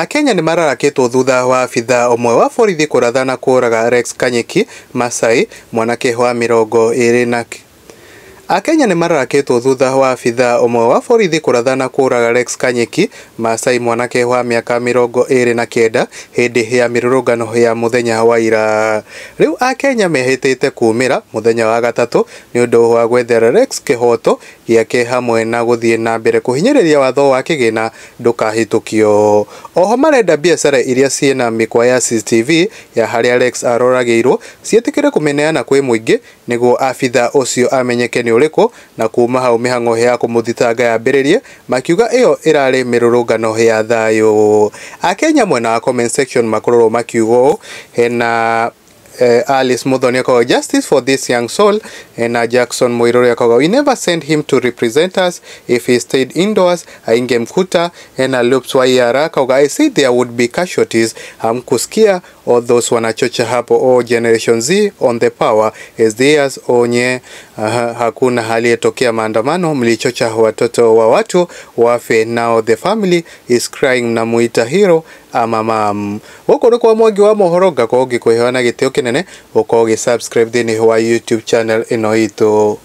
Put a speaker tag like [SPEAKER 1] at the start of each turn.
[SPEAKER 1] Akenya nĩ mararakĩtwo thutha wa abithaa ũmwe wa borithi kũratha na kũraga Rex Kanyeki Masai, mwanake wa 20. Akenya nĩ mararakĩtwo thutha wa abithaa ũmwe wa borithi kũratha na kũraga Rex Kanyeki Masai, mwanake wa mĩaka 29, hĩndĩ ya mĩrũrũngano ya mũthenya wa ira. Rĩu Akenya mehĩtĩte kumĩra mũthenya wa gatatũ nĩ ũndũ wa gwethera Rex kĩhoto gĩake hamwe na gũthiĩ na mbere kũhinyĩrĩria watho wa kĩgĩna ndũkahĩtũkio. Oho marenda biacara iria ciĩna mĩkwa ya CCTV ya harĩa Rex aroragĩirwo ciĩtĩkĩre kũmĩneana kwĩ mũingĩ nĩguo abithaa ũcio amenyeke nĩ ũrĩkũ, na kuma hau mĩhang'o ya kũmũthitanga yambĩrĩrie, makiuga ĩyo ĩrarĩ mĩrũrũngano ya thayũ. Akenya mwena wa comment section makororwo makiuga ũũ, hena Alice Muthoni akauga, "Justice for this young soul." Na Jackson Muiruri akauga, "We never sent him to represent us. If he stayed indoors, aingemkuta." Na Loops Waiyara akauga, "I said there would be casualties, hamkusikia. All those wanachocha hapo, all Generation Z on the power is theirs." Onye hakuna aliyetokea maandamano, mlichocha watoto wa watu wafe, now the family is crying, mnamuita hero ama mam. Gũkũ nĩ kwa Mwangi wa mohoro, ngakorwo ngĩkũheana gĩtĩo kĩnene gũkorwo ũgĩ subscribe thĩinĩ wa YouTube channel ĩno itũ.